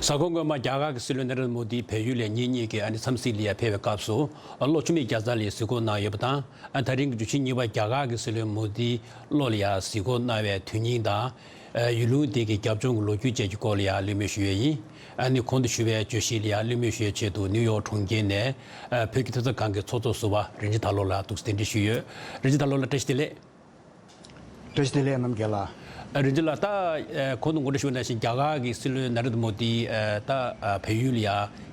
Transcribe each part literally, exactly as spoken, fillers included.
གཟའ་འཁོར་སྔོན་མ་རྒྱ་གར་གྱི་སྲིད་བློན་ན་རེན་དྲ་མོ་དི་བལ་ཡུལ་ལ་ཉིན་གཉིས་ཀྱི་ཨ་ནི་འཚམས་གཟིགས་ལ་ཡ་ཕེབས་པའི་སྐབས་སུ་ཨ་གློ་ཆུ་མིག་བརྒྱ་རྩ་ལ་ཡ་གཟིགས་སྐོར་གནང་ཡོད་པ་དང་། ཨ་ད་རིང་གི་དུས་ཆེན་གཉིས་པ་རྒྱ་གར་གྱི་སྲིད་བློན་མོ་དི་གློ་ལ་ཡ་གཟིགས་སྐོར་གནང་བའི་དོན་སྙིང་དང་། ཨ་ཡུལ་ལུང་དེ་གི་རྒྱབ་ལྗོངས་ཀྱི་ལོ་རྒྱུས་བཅས་ཀྱི་སྐོར་ལ་ཡ་གླེང་མོལ་ཞུ་ཡས་ཡིན། ཨ་ནི་གོང་དུ་ཞུས་པའི་བརྗོད་གཞི་ལ་ཡ་གླེང་མོལ་ཞུ་ཡས་ཆེད་དུ་ནིའུ་ཡོག་གྲོང་ཁྱེར་ནས་ཨ་བོད་ཀྱི་ཐོས་བརྩེགས་ཁང་གི་ཚོགས་གཙོ་ཟུར་པ་རིན་ཆེན་དར་ལོ་ལགས་འདུག་སེ་གདན་འདྲེན་ཞུས་ཡོད། རིན་ཆེན་དར་ལོ་ལགས་བཀྲ་ཤིས་བདེ་ལེགས། བཀྲ་ཤིས་བདེ་ལེགས་རྣམ་རྒྱལ་ལགས། ཨ་རིན་ཆེན་ལགས། ད་ཨ་གོང་དུ་ངོ་སྤྲོད་ཞུས་པ་ནང་བཞིན་རྒྱ་གར་གྱི་སྲིད་བློན་ན་རེན་དྲ་མོ་དི་ཨ་ད་ཨ་བལ་ཡུལ་ལ་ཡ་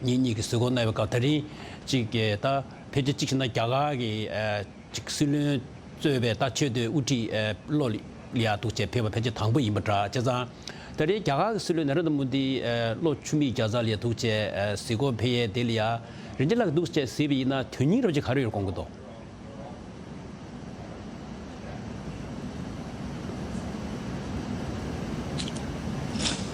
ཉིན་གཉིས་ཀྱི་གཟིགས་སྐོར་གནང་བའི་སྐབས། ད་རིང་གཅིག་གི་ད་ཕལ་ཆེར་གཅིག་བྱས་ན་རྒྱ་གར་གྱི་ཨ་གཅིག་སྲིད་བློན་གཙོས་པའི་ད་ཆེས་མཐོའི་དབུ་ཁྲིད་ཨ་གློ་ལ་ཡ་འདུག་སེ་ཕེབས་པ་ཕལ་ཆེར་དང་པོ་ཡིན་པ་འདྲ། བྱས་ཙང་ད་རིང་རྒྱ་གར་གྱི་སྲིད་བློན་ན་རེན་དྲ་མོ་དི་ཨ་གློ་ཆུ་མིག་བརྒྱ་རྩ་ལ་ཡ་འདུག་སེ་ཨ་གཟིགས་སྐོར་ཕེབས་ཡས་དེ་ལ་ཡ་རིན་ཆེན་ལགས་འདུག་སེ་གཟིགས་པ་ཡིན་ན་དོན་སྙིང་རབ་ཅིག་ག་རེ་ཡོད་དགོངས་ཀྱི་འདུག་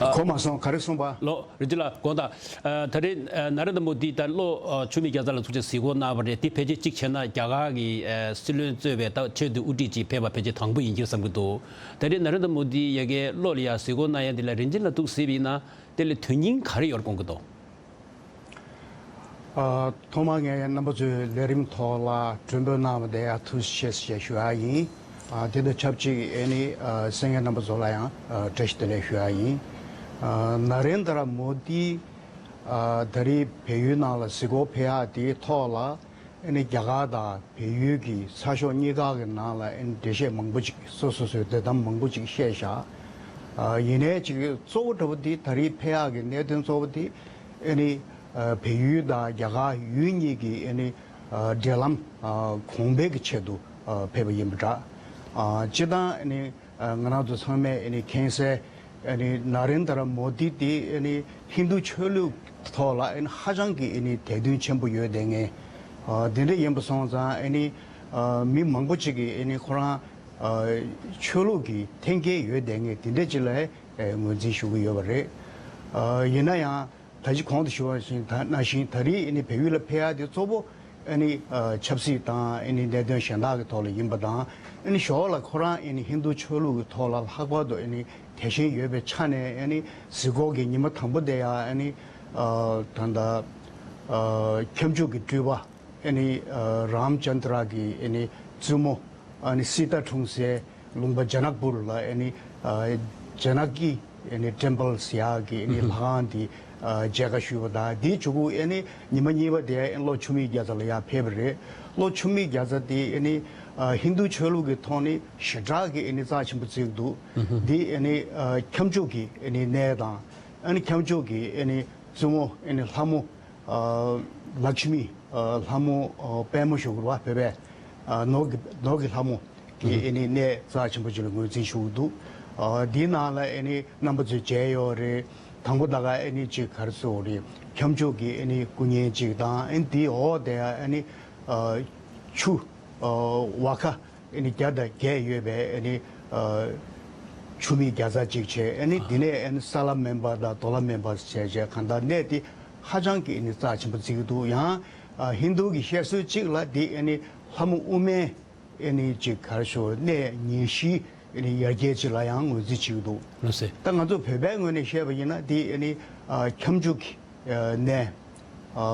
གོ་མ་སོང་། ག་རེ་གསུངས་པ། ལོ། རིན་ཆེན་ལགས་དགོངས་དག་ཨ་ད་རེས་ཨ་ན་རེན་དྲ་མོ་དི་ད་གློ་ཨ་ཆུ་མིག་བརྒྱ་རྩ་ལ་འདུག་སེ་གཟིགས་སྐོར་གནང་བ་རེད། དེ་ཕལ་ཆེར་གཅིག་བྱས་ན་རྒྱ་གར་གྱི་ཨ་སྲིད་བློན་གཙོས་པའི་ད་ཆེས་མཐོའི་དབུ་ཁྲིད་ཅིག་ཕེབས་པ་ཕལ་ཆེར་དང་པོ་ཡིན་གྱི་བསམ་གྱི་འདུག་ད་རེས་ན་རེན་དྲ་མོ་དི་ཡ་གིས་གློ་ལ་ཡ་གཟིགས་སྐོར་གནང་ཡ་འདི་ལ་རིན་ཆེན་ལགས་འདུག་སེ་གཟིགས་པ་ཡིན་ན་དེ་ལ་དོན་སྙིང་ག་རེ་ཡོད་དགོངས་ཀྱི་འདུག་ཨ་ཐོག་མར་ངས་རྣམ་པ་ཚོའི་ལས་རིམ་ཐོག་ལ་མགྲོན་འབོད་གནང་བ་དེ་ཡང་ཐུགས་རྗེ་ཆེ་ཞེས་ཞུ་ཡ་ཡིན། ཨ་དེ་དང་ཆབས་ཅིག་ཨ་ནི་ཨ་གསན་མཁན་རྣམ་པ་ཚོ་ལ་ཡང་ཨ་བཀྲ་ཤིས་བདེ་ལེགས་ཞུ་ཡ་ཡིན། ཨ་ན་རེན་དྲ་མོ་དི་ཨ་ད་རེས་བལ་ཡུལ་ནང་ལ་གཟིགས་སྐོར་ཕེབས་ཡ་དེའི་ཐོག་ལ་ཨ་ནི་རྒྱ་གར་དང་བལ་ཡུལ་གྱི་ཚགས་ཤོག་གཉིས་ཀ་གི་ནང་ལ་ཨ་ནི་འགྲེལ་བཤད་མང་པོ་ཅིག་སོ་སོ་སོའི་འདོད་གཏམ་མང་པོ་ཅིག་བཤད་བཞག་ཨ་ཡིན་ནའི་ཅིག་གཙོ་བོ་འདྲ་པོ་འདི་ད་རེས་ཕེབས་ཡག་གི་གནད་དོན་གཙོ་བོ་འདི་ཨ་ནི་ཨ་བལ་ཡུལ་དང་རྒྱ་གར་ཡུལ་གཉིས་ཀྱི་ཨ་ནི་ཨ་འབྲེལ་ལམ་ཨ་གོང་འཕེལ་གྱི་ཆེད་དུ་ཨ་ཕེབས་པ་ཡིན་པ་འདྲ། ཨ་སྤྱིར་བཏང་ཨ་ནི་ཨ་ང་རང་ཚོ་ཚང་མས་ཨ་ནི་མཁྱེན་གསལ་ཨ་ནི་ན་རེན་དྲ་མོ་དི་འདི་ཨ་ནི་ཧིན་རྡུ་ཆོས་ལུགས་ཐོག་ལ་ཨ་ནི་ཧ་ཅང་གི་ཨ་ནི་དད་འདུན་ཆེན་པོ་ཡོད་བསྡད་མཁན། ཨ་དེ་འདྲ་ཡིན་པ་སོང་ཙང་ཨ་ནི་ཨ་མི་མང་པོ་ཅིག་གིས་ཨ་ནི་ཁོ་རང་ཨ་ཆོས་ལུགས་ཀྱི་འཐེན་འཁྱེར་ཡོད་བསྡད་མཁན་དེ་འདྲ་ཅིག་ལ་ཨེ་ངོས་འཛིན་ཞུ་གི་ཡོད་པ་རེད། ཨ་ཡིན་ན་ཡང་ད་ཅི་གོང་དུ་ཞུ་བ་བཞིན་ད་ནང་བཞིན་ད་རེས་ཨ་ནི་བལ་ཡུལ་ལ་ཕེབས་ཡ་དེ་གཙོ་བོ་ཨ་ནི་ཨ་ཆབ་སྲིད་དང་ཨ་ནི་གནད་དོན་གཞན་དག་གི་ཐོག་ལ་ཡིན་པ་དང་། ཨ་ནི་ཞོར་ལ་ཁོ་རང་ཨ་ནི་ཧིན་རྡུ་ཆོས་ལུགས་ཀྱི་ཐོག་ལ་ལྷག་པར་དུ་ཨ་ནི་དད་ཞེན་ཡོད་པའི་ཆ་ནས་ཨ་ནི་གཟིགས་སྐོར་གྱི་ཉི་མ་དང་པོ་དེ་ཡང་ཨ་ནི་ཨ་ད་ལྟ་ཨ་ཁྱབ་འཇུག་གི་སྤྲུལ་པ་ཨ་ནི་ཨ་རམ་ཅན་དྲ་གི་ཨ་ནི་བཙུན་མོ་ཨ་ནི་སི་ཏཱ་འཁྲུངས་སའི་ལུང་པ་ཇ་ནག་པུར་ལ་ཨ་ནི་ཨ་ཇ་ནག་གི་ཨ་ནི་ཊེམ་པལ་ཟེར་ཡག་གི་ཨ་ནི་ལྷ་ཁང་དེ་ཨ་མཇལ་ཁ་ཞུས་པ་དང་། དེའི་གཞུག་གུ་ཨ་ནི་ཉི་མ་གཉིས་པ་དེ་ཨ་ནི་གློ་ཆུ་མིག་བརྒྱ་རྩ་ལ་ཡར་ཕེབས་པ་རེད། གློ་ཆུ་མིག་བརྒྱ་རྩ་དེ་ཨ་ནི་ཨ་ཧིན་རྡུ་ཆོས་ལུགས་ཀྱི་ཐོག་ནས་ཞེ་དྲག་གི་ཨ་ནི་རྩ་ཆེན་པོ་བརྩི་གི་འདུག་དེ་ཨ་ནི་ཨ་ཁྱབ་འཇུག་གི་ཨ་ནི་གནས་དང་། ཨ་ནི་ཁྱབ་འཇུག་གི་ཨ་ནི་བཙུན་མོ་ཨ་ནི་ལྷ་མོ་ཨ་ལཀྵ་མི་ཨ་ལྷ་མོ་ཨ་པདྨ་ཞུ་དགོས་རེད་བ། བོད་པའི་ཨ་ནོར་གྱི་ནོར་གྱི་ལྷ་མོ་གི་ཨ་ནི་གནས་རྩ་ཆེན་པོ་ཅིག་ལ་ངོས་འཛིན་ཞུ་གི་འདུག་ཨ་འདིའི་ནང་ལ་ཨ་ནི་རྣམ་པ་ཚོས་མཇལ་ཡོད་རེད། དང་པོ་ད་ག་ཨ་ནི་ཅིག་ག་རེ་ཟེར་དགོས་རེད། ཁྱབ་འཇུག་གི་ཨ་ནི་སྐུ་བརྙན་ཅིག་དང་། ཨ་ནི་དེའི་འོག་དེ་ཨ་ནི་ཨ་ཆུ་ཨ་ཝ་ཁ་ཨ་ནི་བརྒྱ་དང་བརྒྱད་ཡོད་པའི་ཨ་ནི་ཨ་ཆུ་མིག་བརྒྱ་རྩ་གཅིག་བྱས། ཨ་ནི་དེ་ནས་ཨ་ནི་ས་ལ་མེན་པ་དང་རྡོ་ལ་མེན་པ་བྱས་བྱས་གང་ལྟར་གནས་དེ་ཧ་ཅང་གི་ཨ་ནི་རྩ་ཆེན་པོ་བརྩི་གི་འདུག་ཡང་ཨ་ཧིན་རྡུ་གི་བཤད་སྲོལ་གཅིག་ལ་དེ་ཨ་ནི་ལྷ་མོ་དབུ་མའི་ཨ་ནི་ཅིག་ག་རེ་ཞུ་གནས་ཉེར་བཞི་ཨ་ནི་ཡར་རྒྱས་ཅིག་ལ་ཡང་ངོས་འཛིན་བྱེད་ཀྱི་འདུག་ལགས་སེ། ད་ང་ཚོ་བོད་པའི་ངོས་ནས་བཤད་པ་ཡིན་ན་དེ་ཨ་ནི་ཨ་ཁྱབ་འཇུག་གི་ཨ་གནས་ཨ་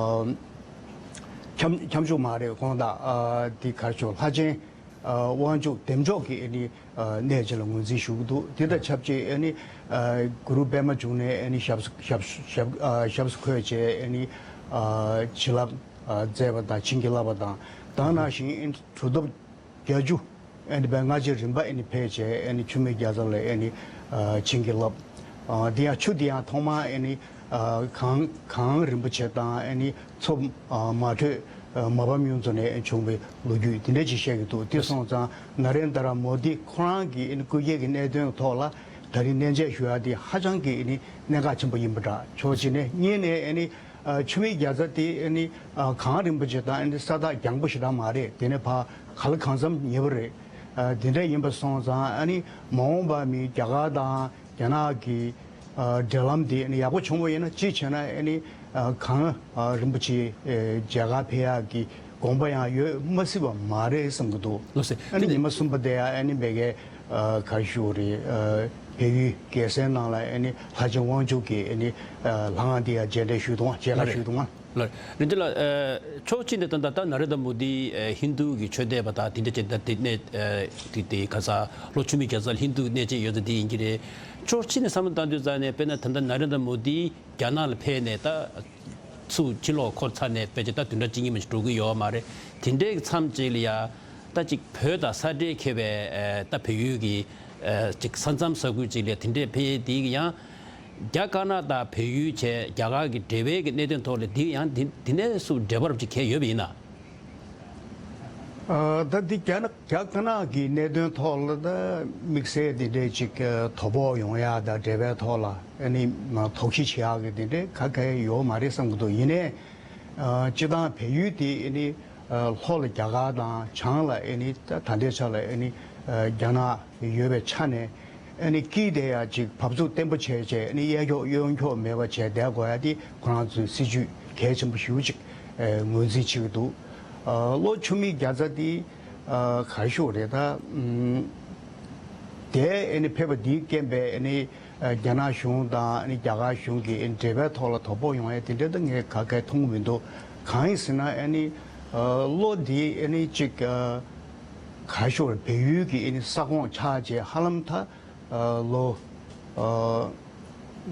ཁྱབ་ཁྱབ་འཇུག་མ་རེད། དགོངས་དག་ཨ་དེ་ག་རེ་ཞུ་ལྷ་ཆེན་ཨ་དབང་ཕྱུག་བདེ་མཆོག་གི་ཨ་ནི་ཨ་གནས་ཅིག་ལ་ངོས་འཛིན་ཞུ་གི་འདུག་དེ་དང་ཆབས་ཅིག་ཨ་ནི་ཨ་གུ་རུ་པདྨ་འབྱུང་གནས་ཨ་ནི་ཞབས་ཞབས་ཞབས་ཨ་ཞབས་སུ་འཁོད་བྱས་ཨ་ནི་ཨ་བྱིན་རླབས་ཨ་མཛད་པ་དང་བྱིན་གྱིས་བརླབས་པ་དང་། ད་ག་ནང་བཞིན་ཨ་ནི་གྲུབ་ཐོབ་བརྒྱད་ཅུ་ཨ་ནི་བའི་སྔ་རྗེས་རིམ་པ་ཨ་ནི་ཕེབས་བྱས་ཨ་ནི་ཆུ་མིག་བརྒྱ་རྩ་ལ་ཨ་ནི་ཨ་བྱིན་གྱིས་བརླབས། ཨ་དེ་ཡང་ཆུ་དེ་ཡང་ཐོག་མར་ཨ་ནི་ཨ་གངས་གངས་རིན་པོ་ཆེ་དང་ཨ་ནི་མཚོ་ཨ་མ་དྲོས་ཨ་མ་ཕམ་གཡུ་མཚོ་ནས་ཨ་ནི་བྱུང་བའི་ལོ་རྒྱུས་དེ་འདྲ་ཅིག་བཤད་ཀྱི་འདུག་དེ་སོང་ཙང་ན་རེན་དྲ་མོ་དི་ཁོ་རང་གི་ཨ་ནི་སྐུ་སྐྱེ་གི་གནད་དོན་ཐོག་ལ་ད་རིང་གནས་མཇལ་ཞུ་ཡ་དེ་ཧ་ཅང་གི་ཨ་ནི་གནད་འགག་ཆེན་པོ་ཡིན་པ་འདྲ། ཕྱོགས་གཅིག་ནས། གཉིས་ནས་ཨ་ནི་ཨ་ཆུ་མིག་བརྒྱ་རྩ་དེ་ཨ་ནི་ཨ་གངས་རིན་པོ་ཆེ་དང་ཨ་ནི་ས་ཐག་རྒྱང་པོ་ཞེ་དྲག་མ་རེད། དེ་ནས་ཕར་ག་ལ་གང་འཚམ་ཉེ་པོ་རེད། ཨ་དེ་འདྲ་ཡིན་པ་སོང་ཙང་ཨ་ནི་མ་འོངས་པ་མི་རྒྱ་གར་དང་རྒྱ་ནག་གི་ཨ་འབྲེལ་ལམ་དེ་ཨ་ནི་ཡག་པོ་བྱུང་བ་ཡིན་ན། གཅིག་བྱས་ན་ཨ་ནི་ཨ་གངས་ཨ་རིན་པོ་ཆེ་ཨ་མཇལ་ཁ་ཕེབས་ཡག་གི་ དགོངས་པ་ཡང་ཡོད་མ་སྲིད་པ་མ་རེད་བསམ་གྱི་འདུག་ལགས་སོ། ཨ་ནི་དེ་ནི་ཉི་མ་གསུམ་པ་དེ་ཡང་ཨ་ནི་མེ་གའི་ག་ཞུ་རེད། བལ་ཡུལ་རྒྱལ་སའི་ནང་ལ་ཨ་ནི་ལྷ་ཆེན་དབང་ཕྱུག་གིས་ཨ་ནི་ལྷ་ཁང་དེ་ཡང་མཇལ་འཕྲད་ཞུས་འདུག་མཇལ་ཁ་ཞུས་འདུག་ལགས། རིན་ཆེན་ལགས། ཕྱོགས་གཅིག་ནས་ད་ལྟ་ད་ན་རེན་དྲ་མོ་དི་ཧིན་རྡུ་གི་ཆོས་དད་པ་དང་དེ་འདྲ་བྱས་ད་དེ་གནས་དེ་དེ་ག་ས་ལྷོ་ཆུ་མིག་རྒྱ་མཚོ་ལ་ཧིན་རྡུ་གནས་བྱས་ཡོད་ཚད་དེ་ཡིན་གྱི་རེད། ཕྱོགས་གཅིག་ནས་བསམ་བློ་བཏང་དུས་ཙང་ནས་དཔེར་ན་ད་ལྟ་ན་རེན་དྲ་མོ་དི་རྒྱ་ནག་ལ་ཕེབས་ནས་ད་ཚུར་ཕྱིར་ལོག་འཁོར་ཚར་ནས་ཕལ་ཆེར་ད་བདུན་ཕྲག་གཅིག་གཉིས་མ་ཞིག་འགྲོ་གི་ཡོད་མ་རེད། དེ་འདྲའི་མཚམས་གཅིག་ལ་ཡ་ད་ཅིག་བོད་དང་ས་འབྲེལ་མཁས་པའི་ད་བལ་ཡུལ་གྱི་ཅིག་ས་མཚམས་ས་ཁུལ་ཅིག་ལ་དེ་འདྲའི་ཕེབས་ཡས་དེ་གི་ཡང་རྒྱ་དཀར་ནག་དང་བལ་ཡུལ་བཅས་རྒྱ་གར་གྱི་འབྲེལ་བའི་གི་གནད་དོན་ཐོག་ལ་དེ་ཡང་དེ་དེ་ནས་སུ་འབྲེལ་བ་རབ་ཅིག་གང་ཡོད་པ་ཡིན་ན། ཨ་ད་འདི་རྒྱ་ནག་རྒྱ་དཀར་ནག་གི་གནད་དོན་ཐོག་ལ་ད་དམིགས་བསལ་འདི་འདྲའི་ཅིག་ཨ་དོ་ཕོག་ཡོང་ཡག་དང་འབྲེལ་བའི་ཐོག་ལ་ཨ་ནི་དོགས་གཞི་བྱེད་ཡག་གི་འདི་འདྲའི་ག་གེ་ཡོད་མ་རེད་བསམ་གྱི་འདུག་ཡིན་ནའི་ཨ་སྤྱིར་བཏང་བལ་ཡུལ་དེ་ཨ་ནི་ཨ་ལྷོ་ལ་རྒྱ་གར་དང་བྱང་ལ་ཨ་ནི་ད་ད་ལྟའི་ཆ་ལ་ཨ་ནི་ཨ་རྒྱ་ནག་ཡོད་པའི་ཆ་ནས། ཨ་ནི་དཀྱིལ་དེ་ཡང་ཅིག་བབས་ཚུགས་བརྟན་པོ་བྱས་བྱས་ཨ་ནི་གཡས་འཁྱོག་གཡོན་འཁྱོག་མེད་པ་བྱས་བསྡད་དགོས་ཡ་དེ་ཁོ་རང་ཚོའི་སྲིད་ཇུས་གལ་ཆེན་པོ་ཞེ་པོ་ཅིག་ཨ་ངོས་འཛིན་བྱེད་ཀྱི་འདུག་ཨ་ལྷོ་ཆུ་མིག་རྒྱ་མཚོ་དེ་ཨ་ག་རེ་ཞུ་དགོས་རེད་ད། ཨམ་དེ་ཨ་ནི་ཕེབས་པ་འདིའི་རྐྱེན་པས་ཨ་ནི་ཨ་རྒྱ་ནག་གཞུང་དང་ཨ་ནི་རྒྱ་གར་གཞུང་གི་ཨ་ནི་འབྲེལ་བའི་ཐོག་ལ་དོ་ཕོག་ཡོང་ཡ་དེ་འདྲ་ད་ངས་ག་གེ་མཐོང་གི་མི་འདུག་གང་ཡིན་ཟེར་ན་ཨ་ནི་ཨ་ལྷོ་དེ་ཨ་ནི་ཅིག་ཨ་ག་རེ་ཞུ་དགོས་རེད། བལ་ཡུལ་གྱི་ཨ་ནི་ས་ཁོངས་ཆགས་བྱས་ཧ་ལམ་ད། ཨ་ལོ་ཨ་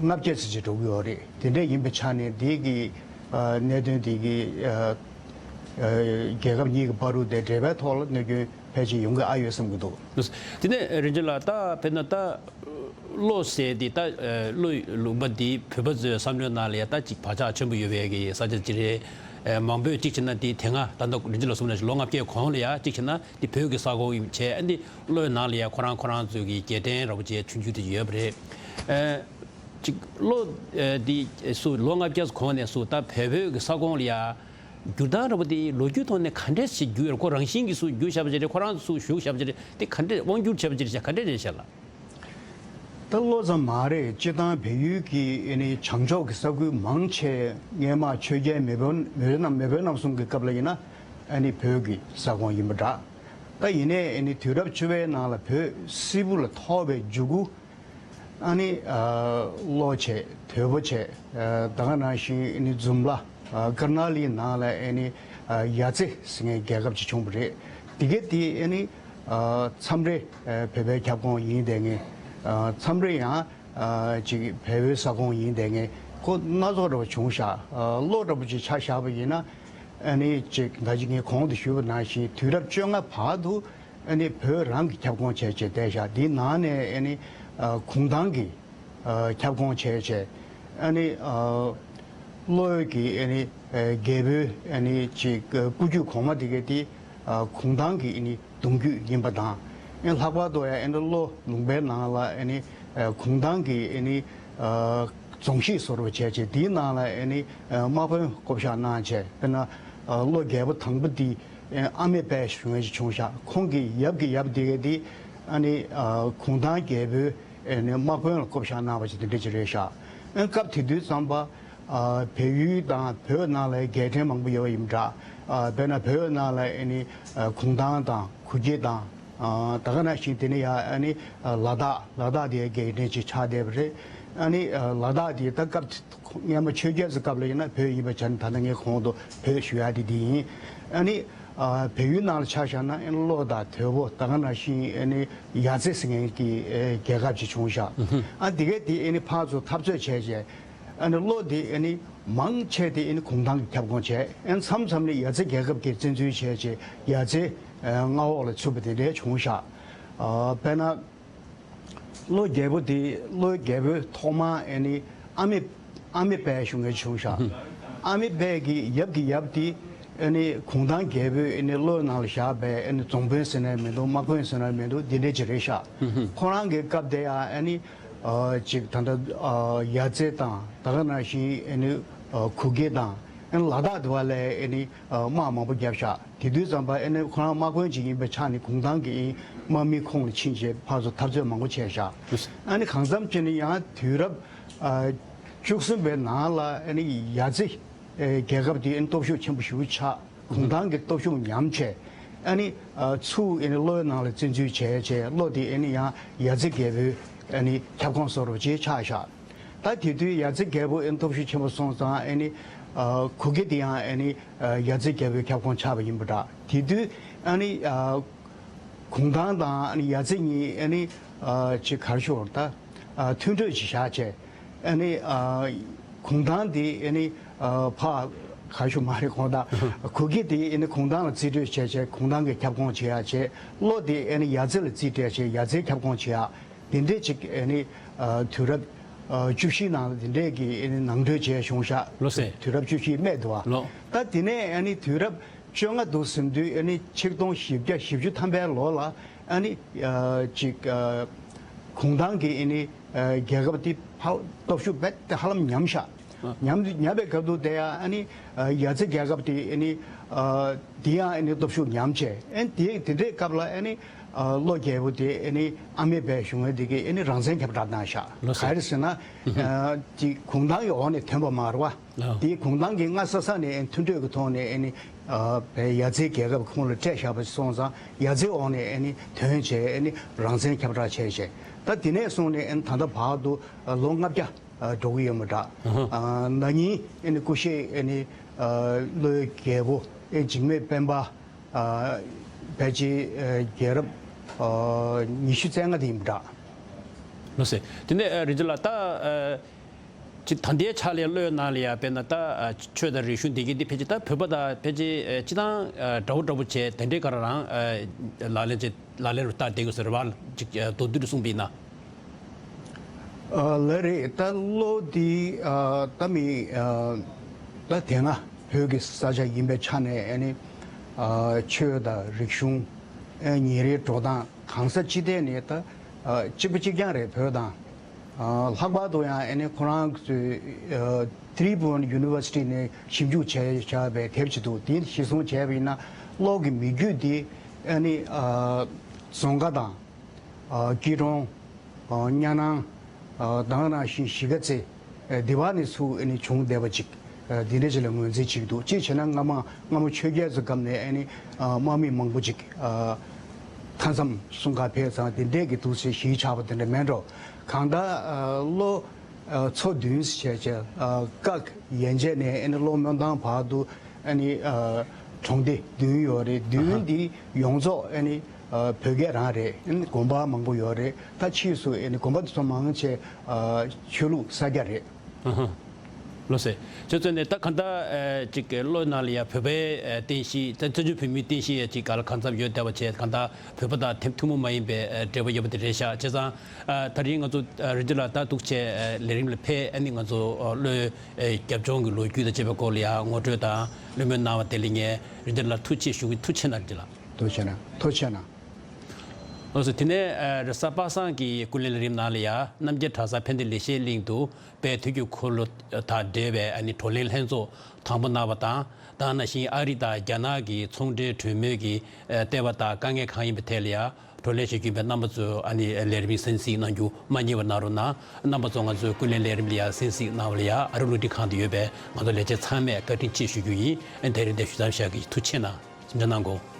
ལྔ་བརྒྱ་ཙམ་ཅིག་འགྲོ་གི་ཡོད་རེད། དེ་འདྲ་ཡིན་པའི་ཆ་ནས་འདི་གི་ཨ་གནད་དོན་འདི་གི་ཨ་ཨ་རྒྱལ་ཁབ་གཉིས་ཀྱི་བར་དུ་དེ་འབྲེལ་བའི་ཐོག་ལ་གནོད་སྐྱོན་ཕལ་ཆེར་ཡོང་གི་ཨ་ཡོད་བསམ་གྱི་འདུག་དེ་ནས་རིན་ཆེན་ལགས་ད་དཔེར་ན་ད་ལྷོ་ཟེར་འདི་ད་ཨ་ལྷོ་ལུང་པ་འདི་བོད་པ་ཚོའི་བསམ་བློའི་ནང་ལ་ཡ་ད་ཅིག་བག་ཆགས་ཆེན་པོ་ཡོད་པའི་གི་ས་ཆ་ཅིག་རེད། ཨ་མང་པོས་གཅིག་བྱས་ན་འདི་དེ་སྔ་ད་ལྟ་རིན་ཆེན་ལགས་གསུངས་ནང་བཞིན་ལོ་ལྔ་བརྒྱའི་གོང་ལ་ཡ་གཅིག་བྱས་ན་འདི་བོད་ཀྱི་ས་ཁོངས་ཡིན་བྱས་འདི། ལྷོའི་ནང་ལ་ཡང་ཁོ་རང་ཁོ་རང་ཚོའི་གི་རྒྱལ་ཕྲན་ར་བ་ཅན་ཆུང་ཆུང་དེ་ཡོད་པ་རེད། ཨ་ཅིག་ལྷོ་ཨ་འདི་སུ་ལོ་ལྔ་བརྒྱ་གོང་ནས་སུ་ད་བལ་བོད་ཀྱི་ས་ཁོངས་ལ་ཡང་འགྱུར་སྟངས་ར་བ་དེ་ལོ་རྒྱུས་ཐོག་ནས་ག་འདྲས་ཞིག་འགྱུར་ཡོད་རེད། ཁོ་རང་བཞིན་གྱིས་སུ་འགྱུར་བཞག་པ་ཅིག་རེད། ཁོ་རང་ཚོས་བཞུགས་བཞག་པ་ཅིག་རེད། དེ་ག་འདྲས་དབང་བསྒྱུར་བྱས་པ་ཅིག་རེད་ཤག་ག་འདྲས་རེད་ཤག་ལགས། ད་ལྷོ་ཙམ་མ་རེད། སྤྱིར་བཏང་བལ་ཡུལ་གྱི་ཨ་ནི་བྱང་ཕྱོགས་ཀྱི་ས་ཁུལ་མང་ཆེ་སྔས་མ་ཆོས་རྒྱལ་མེས་དབོན་མེས་དབོན་རྣམ་མེས་དབོན་རྣམ་གསུམ་གྱི་སྐབས་ལ་ཡིན་ན་ཨ་ནི་བོད་ཀྱི་ས་ཁོངས་ཡིན་པ་འདྲ། ད་ཡིན་ནའི་ཨ་ནི་དུས་རབས་བཅུ་པའི་ནང་ལ་བོད་སིལ་བུ་ལ་ཐོར་བའི་མཇུག་གུ་ཨ་ནི་ཨ་ལྷོ་བྱས་དོལ་པོ་བྱས་ཨ་ད་ག་ནང་བཞིན་ཨ་ནི་འཛུམ་ལ་ཨ་ཀར་ནཱ་ལིའི་ནང་ལ་ཨ་ནི་ཨ་ཡ་ཙི་ཟེར་མཁན་རྒྱལ་ཁབ་ཅིག་བྱུང་བ་རེད། དེ་ག་དེ་ཨ་ནི་ཨ་མཚམས་རེ་ཨ་བོད་པའི་ཁྱབ་ཁོངས་ཡིན་བསྡད་མཁན། ཨ་མཚམས་རེ་ཡང་ཨ་ཅིག་བལ་པོའི་ས་ཁོངས་ཡིན་བསྡད་མཁན་ཁོ་སྣ་ཚོགས་འདྲ་བོ་བྱུང་ཤག་ཨ་ལྷོ་འདྲ་བོ་ཅིག་ཆ་བཞག་པ་ཡིན་ན་ཨ་ནི་ཅིག་ད་ཅིག་ངས་གོང་དུ་ཞུས་པ་ནང་བཞིན་དུས་རབས་བཅོ་ལྔ་བར་དུ་ཨ་ནི་བོད་རང་གི་ཁྱབ་ཁོངས་བྱས་བྱས་བསྡད་ཤག་དེའི་ནང་ནས་ཨ་ནི་ཨ་གུང་ཐང་གི་ཨ་ཁྱབ་ཁོངས་བྱས་བྱས་ཨ་ནི་ཨ་ལྷོ་ཡུལ་གྱི་ཨ་ནི་ཨ་རྒྱལ་པོའི་ཨ་ནི་ཅིག་ཨ་སྐུ་རྒྱུད་གོང་མ་དེ་གས་དེ་ཨ་གུང་ཐང་གི་ཨ་ནི་གདུང་རྒྱུད་ཡིན་པ་དང་། ཨ་ལྷག་པར་དུ་ཡང་ཨ་ནི་ལྷོ་ལུང་པའི་ནང་ལ་ཨ་ནི་ཨ་གུང་ཐང་གི་ཨ་ནི་ཨ་རྫོང་གཞིས་བཟོ་འདྲ་བྱས་བྱས་དེའི་ནང་ལ་ཨ་ནི་ཨ་དམག་དཔོན་བསྐོ་བཞག་གནང་བྱས། དཔེར་ན་ཨ་ལྷོ་རྒྱལ་པོ་དང་པོ་དེ་ཨ་ཨ་མེ་དཔལ་ཞུ་མཁན་ཞིག་བྱུང་ཤག་ཁོང་གི་ཡབ་ཀྱི་ཡབ་དེ་གས་དེ་ཨ་ནི་ཨ་གུང་ཐང་རྒྱལ་པོའི་ཨ་ནི་དམག་དཔོན་ལ་བསྐོ་བཞག་གནང་བ་ཞིག་དེ་འདྲ་ཅིག་རེད་ཤག་ཨ་སྐབས་དེ་དུས་ཙམ་པ་ཨ་བལ་ཡུལ་དང་བོད་ནང་ལ་རྒྱལ་ཕྲན་མང་པོ་ཡོད་པ་ཡིན་པ་འདྲ། ཨ་དཔེར་ན་བོད་ནང་ལ་ཨ་ནི་ཨ་གུང་ཐང་དང་གུ་གེ་དང་ཨ་ད་ག་ནང་བཞིན་དེ་ནས་ཡ་ཨ་ནི་ཨ་ལ་དྭགས་ལ་དྭགས་དེ་རྒྱལ་ཕྲན་ཅིག་ཆགས་བསྡད་པ་རེད། ཨ་ནི་ཨ་ལ་དྭགས་དེ་ད་སྐབས་སྔས་མ་ཆོས་རྒྱལ་ཚོའི་སྐབས་ལ་ཡིན་ན་བོད་ཡིན་པ་ཆ་ནས་ད་ལྟ་ངས་གོང་དུ་བོད་ཞུ་ཡ་དེ་དེ་ཡིན། ཨ་ནི་ཨ་བལ་ཡུལ་ནང་ལ་ཆ་བཞག་ན་ཨ་ནི་ལྷོ་དང་དོལ་པོ་ད་ག་ནང་བཞིན་ཨ་ནི་ཡ་ཙི་ཟེར་མཁན་གྱི་ཨ་རྒྱལ་ཁབ་ཅིག་བྱུང་ཤག་ཨ་དེ་གས་དེ་ཨ་ནི་ཕར་ཚུར་འཐབ་རྩོད་བྱས་བྱས་ཨ་ནི་ལྷོ་དེ་ཨ་ནི་མང་ཆེ་དེ་ཨ་ནི་གུང་ཐང་གི་ཁྱབ་ཁོངས་བྱས། ཨ་ནི་མཚམས་མཚམས་ནས་ཡ་ཙི་རྒྱལ་ཁབ་ཀྱིས་བཙན་འཛུལ་བྱས་བྱས་ཡ་ཙི་ཨ་མངའ་འོག་ལ་ཚུད་པ་དེ་འདྲའི་བྱུང་ཤག་ཨ་དཔེར་ན། ལྷོ་རྒྱལ་པོ་དེ་ལྷོ་རྒྱལ་པོའི་ཐོག་མ་ཨ་ནི་ཨ་མེ་ཨ་མེ་དཔལ་ཞུ་མཁན་བྱུང་ཤག་ཨ་མེ་དཔལ་གྱི་ཡབ་ཀྱི་ཡབ་དེ་ཨ་ནི་གུང་ཐང་རྒྱལ་པོས་ཨ་ནི་ལྷོ་ནང་ལ་བཞག་པའི་ཨ་ནི་རྫོང་དཔོན་ཟེར་ན་མི་འདུག་དམག་དཔོན་ཟེར་ན་མི་འདུག་འདི་འདྲ་ཅིག་རེད་ཤག་ཁོ་རང་གི་སྐབས་དེ་ཡང་ཨ་ནི་ཨ་ཅིག་ད་ལྟ་ཨ་ཡ་ཙི་དང་ད་ག་ནང་བཞིན་ཨ་ནི་ཨ་གུ་གེ་དང་ཨ་ནི་ལ་དྭགས་དེ་བ་ལ་ཨ་ནི་ཨ་དམག་མང་པོ་བརྒྱབ་ཤག་དེ་དུས་ཙམ་པ་ཨ་ནི་ཁོ་རང་དམག་དཔོན་ཅིག་ཡིན་པའི་ཆ་ནས་གུང་ཐང་གི་དམག་མིའི་ཁོངས་ལ་ཕྱིན་བྱས་ཕར་ཚུར་འཐབ་རྩོད་མང་པོ་བྱས་ཤག་ཨ་ནི་གང་འཚམ་བྱས་ནས་ཡང་དུས་རབས་ཨ་བཅུ་གསུམ་པའི་ནང་ལ་ཨ་ནི་ཡ་ཙི་ཨེ་རྒྱལ་ཁབ་དེ་ཨ་ནི་སྟོབས་ཤུགས་ཆེན་པོ་ཞེ་པོ་ཆགས། གུང་ཐང་གི་སྟོབས་ཤུགས་ཉམས་བྱས། ཨ་ནི་ཨ་ཚུར་ཨ་ནི་གློ་བའི་ནང་ལ་བཙན་འཛུལ་བྱས་བྱས། གློ་དེ་ཨ་ནི་ཡང་ཡ་རྩེ་རྒྱལ་པོའི་ཨ་ནི་ཁྱབ་ཁོངས་བཟོ་འདྲ་ཅིག་ཆགས་བཞག་ད་དེ་དུས་ཡ་རྩེ་རྒྱལ་པོ་ཨ་ནི་སྟོབས་ཤུགས་ཆེན་པོ་སོང་ཙང་། ཨ་ནི་ཨ་གུ་གེ་དེ་ཡང་ཨ་ནི་ཨ་ཡ་རྩེ་རྒྱལ་པོའི་ཁྱབ་ཁོངས་ཆགས་པ་ཡིན་པ་འདྲ། དེ་དུས་ཨ་ནི་ཨ་གུང་ཐང་དང་ཨ་ནི་ཡ་རྩེ་གཉིས་ཨ་ནི་ཨ་ཅིག་ག་རེ་ཞུ་དགོས་རེད། ད་ཨ་མཐུན་གྲོས་ཅིག་བཞག་བྱས། ཨ་ནི་ཨ་གུང་ཐང་དེ་ཨ་ནི་ཨ་ཕར་ག་རེ་ཞུ་མ་རེད། གུང་ཐང་གུ་གེ་དེ་ཨ་ནི་གུང་ཐང་ལ་རྩིས་སྤྲོད་བྱས་བྱས། གུང་ཐང་གི་ཁྱབ་ཁོངས་བྱེད་ཡག་བྱས། གློ་དེ་ཨ་ནི་ཡ་རྩེ་ལ་རྩིས་སྤྲད་བྱས། ཡ་རྩེའི་ཁྱབ་ཁོངས་བྱེད་ཡག་དེ་འདྲས་ཅིག་ཨ་ནི་ཨ་དུས་རབས་ཨ་བཅུ་བཞིའི་ནང་ལ་དེ་འདྲས་ཀྱི་ཨ་ནི་ནང་གྲོས་བྱས་བྱུང་ཤག་ལགས་སེ། དུས་རབས་བཅུ་བཞིའི་སྨད་དུ་བ། ལགས། ད་དེ་ནས་ཨ་ནི་དུས་རབས་བཅོ་ལྔ་འདུག་ཟེར་དུས། ཨ་ནི་ཆིག་སྟོང་བཞི་བརྒྱ་བཞི་བཅུ་ཐམ་པའི་ལོ་ལ་ཨ་ནི་ཨ་ཅིག་ཨ་གུང་ཐང་གི་ཨ་ནི་ཨ་རྒྱལ་ཁབ་དེ་ཧ་སྟོབས་ཤུགས་རྦད་དེ་ཧ་ལམ་ཉམས་ཤག་ཨ། ཉམས་ཉམས་པའི་སྐབས་དུ་དེ་ཡང་ཨ་ནི་ཨ་ཡ་རྩེ་རྒྱལ་ཁབ་དེ་ཨ་ནི་ཨ་དེ་ཡང་ཨ་ནི་སྟོབས་ཤུགས་ཉམས་བྱས། ཨ་ནི་དེ་དེ་འདྲའི་སྐབས་ལ་ཨ་ནི་ཨ་གློ་རྒྱལ་པོ་དེ་ཨ་ནི་ཨ་མེས་པའི་གཞུང་ངོས་དེ་གིས་ཨ་ནི་རང་བཙན་ཁྱབ་བསྒྲགས་གནང་ཤག་ལགས་སོ། ག་རེ་ཟེར་ན། ཨུ་ཧུ། ཨ་དེ་གུང་ཐང་གི་འོག་ནས་ཐོན་པ་མ་རེད་བ། ལགས། དེ་གུང་ཐང་གིས་སྔ་ས་ས་ནས་ཨ་ནི་མཐུན་གྲོས་ཀྱི་ཐོག་ནས་ཨ་ནི་ཨ་བའི་ཡ་རྩེའི་རྒྱལ་ཁབ་ཁོངས་ལ་སྤྲད་བཞག་པ་སོང་ཙང་། ཡ་རྩེའི་འོག་ནས་ཨ་ནི་ཐོན་བྱས། ཨ་ནི་རང་བཙན་ཁྱབ་བསྒྲགས་བྱས་བྱས། ད་དེ་ནས་བཟུང་ནས་ཨ་ནི་ད་ལྟ་བར་དུ་ཨ་ལོ་ལྔ་བརྒྱ་ཨ་འགྲོ་གི་ཡོད་མ་འདྲ། ཨ་ཧ། ཨ་ན་ནིང་ཨ་ནི་སྐུ་གཤེགས་ཨ་ནི་ཨ་གློ་བའི་རྒྱལ་པོ་ཨ་འཇིགས་མེད་སྤེན་པ་ཨ་ཕལ་ཆེར་ཨ་རྒྱལ་རབས་ཨ་ཉི་ཤུ་རྩ་ལྔ་དེ་ཡིན་པ་འདྲ། ལགས་སེ། དེ་ནས་ཨ་རིག་འཛིན་ལགས། ད་ཨ་ཅིག་ད་ལྟའི་ཆ་ལས་གློ་བའི་ནང་ལ་ཡ་དཔེར་ན་ད་ཨ་ཆོས་དང་རིག་གཞུང་འདི་གི་འདི་ཕལ་ཆེར་ད་བོད་པ་དང་ཕལ་ཆེར་ཨ་སྤྱིར་བཏང་ཨ་འདྲ་བོ་འདྲ་བོ་བྱས། དེ་འདྲའི་ག་ར་རང་ཨ་ལག་ལེན་བྱས། ལག་ལེན་རུ་བསྟར་བསྡད་ཀྱི་ཟེར་བ་ཅིག་ཨ་མདོར་བསྡུས་རུ་གསུངས་པ་ཡིན་ན། ཨ་ལགས་རེད། ད་གློ་འདི་ཨ་ད་མི་ཨ་ད་དེ་སྔ་བོད་ཀྱི་ས་ཆ་ཡིན་པའི་ཆ་ནས་ཨ་ནི་ཨ་ཆོས་དང་རིག་གཞུང་ཨ་ཉིན་རེའི་འགྲོ་སྟངས་གང་ས་ཅི་ཐད་ནས་ད་ཨ་གཅིག་པ་གཅིག་རྐྱང་རེད། བོད་དང་ཨ་ལྷག་པར་དུ་ཡང་ཨ་ནི་ཁོ་རང་ཚོའི་ཨ་Tribhuvan University ནས་ཞིབ་འཇུག་བྱས་བཞག་པའི་དེབ་ཅིག་འདུག་དེ་གཞིར་བཟུང་བྱས་པ་ཡིན་ན། གློ་གི་མི་རྒྱུད་འདི་ཨ་ནི་ཨ་རྫོང་ཁ་དང་། ཨ་སྐྱིད་གྲོང་། ཨ་གཉའ་ནང་། ཨ་དེ་ནང་བཞིན་གཞིས་ཀ་རྩེ། ཨ་འདི་བ་ནས་ཚུར་ཨ་ནི་བྱུང་བསྡད་པ་ཅིག་ཨ་འདི་འདྲ་ཅིག་ལ་ངོས་འཛིན་བྱེད་ཀྱི་འདུག་གཅིག་བྱས་ན་སྔ་མ་སྔ་མོ་ཆོས་རྒྱལ་ཚོའི་སྐབས་ནས་ཨ་ནི་ཨ་དམག་མི་མང་པོ་ཅིག་ཨ་མཐའ་མཚམས་སྲུང་གར་ཕེབས་ཙང་། དེ་འདྲས་ཀྱི་འདུག་ཟེར་གཞིས་ཆགས་པ་དེ་འདྲ་མེད་འགྲོ། གང་ལྟར་ཨ་ལོ་ཨ་ཚོ་བདུན་བྱས་བྱས། ཨ་སྐབས་ཡན་ཆད་ནས་ཨ་ནི་ལྷོ་སྨོན་ཐང་བར་དུ་ཨ་ནི་ཨ་གྲོང་སྡེ་བདུན་ཡོད་རེད། བདུན་འདི་ཡོངས་རྫོགས་ཨ་ནི་ཨ་བོད་སྐད་རང་རེད། ཨ་ནི་དགོན་པ་མང་པོ་ཡོད་རེད། ད་ཕྱིས་སུ་ཨ་ནི་དགོན་པ་དེ་ཚོ་མང་ཆེ་ཨ་ཆོས་ལུགས་ས་སྐྱ་རེད། ཨ་ཧ། ལགས་སེ། ཁྱེད་ཚོ་ནས་ད་ག་འདྲ་ཨ་ཅིག་གློ་ནང་ལ་ཡ་བོད་པའི་ཨ་རྟེན་གཞི། ད་བཙན་བྱོལ་བོད་མིའི་རྟེན་གཞི་ཡ་ཅིག་ག་ལ་གང་འཚམ་ཡོད་བསྡད་པ་བྱས། ག་འདྲ་བོད་པ་དང་ཐེ་ཐུན་མོང་མ་ཡིན་པའི་ཨ་འབྲེལ་བ་ཡོད་པ་དེ་རེད་ཤག་བྱས་ཙང་། ཨ་ད་རིང་ང་ཚོ་ཨ་རིག་འཛིན་ལགས་ད་འདུག་བྱས་ཨ་ལས་རིམ་ལ་ཕེབས། ཨ་ནི་ང་ཚོ་ཨ་གློའི་ཨེ་རྒྱབ་ལྗོངས་ཀྱི་ལོ་རྒྱུས་དང་བཅས་པའི་སྐོར་ལ་ཡང་ངོ་སྤྲོད་དང་བློ་མོས་གནང་བ་དེ་ལ་ངས་རིག་འཛིན་ལགས་ཐུགས་རྗེ་ཆེ་ཞུ་གི། ཐུགས་རྗེ་གནང་། རིག་འཛིན་ལགས། ཐུགས་རྗེ་གནང་། ཐུགས་རྗེ་གནང་། ལགས་སོ། དེ་ནས་ཨེ་རེས་གཟའ་པ་སངས་ཀྱི་ཀུན་གླེང་ལས་རིམ་ནང་ལ་ཡང་རྣམ་རྒྱལ་གྲྭ་ཚང་ཕན་བདེ་ལེགས་བཤད་གླིང་དུ་དཔལ་དུས་ཀྱི་འཁོར་ལོ་དང་འབྲེལ་བའི་ཨ་ནི་བགྲོ་གླེང་ལྷན་ཚོགས་དང་པོ་གནང་བ་དང་། དེ་ནང་བཞིན་ཨ་རི་དང་རྒྱ་ནག་གི་ཚོང་འབྲེལ་གྲོས་མོལ་གྱི་ཨེ་ལྟེ་བ་དང་དཀའ་ངལ་གང་ཡིན་པའི་ཐད་ལ་ཡང་བགྲོ་གླེང་བྱེད་རྒྱུ་ཡིན་པས། རྣམ་པ་ཚོས་ཨ་ནི་ལས་རིམ་གསན་གཟིགས་གནང་རྒྱུ་མ་བསྙེལ་བ་གནང་རོགས་གནང་། རྣམ་པ་ཚོ་ང་ཚོའི་ཀུན་གླེང་ལས་རིམ་ལ་ཡང་གསན་གཟིགས་གནང་བ་ལ་ཡང་ཨ་རི་རླུང་འཕྲིན་ཁང་དུ་ཡོད་པའི་ང་ཚོ་ལས་བྱེད་ཚང་མས་བཀའ་དྲིན་ཆེ་ཞུ་རྒྱུ་ཡིན། ཨ་ནི་དེ་རིང་འདིར་ཞུ་མཚམས་བཞག་གི། ཐུགས་རྗེ་གནང་། གཟིམ་འཇགས་གནང་དགོས།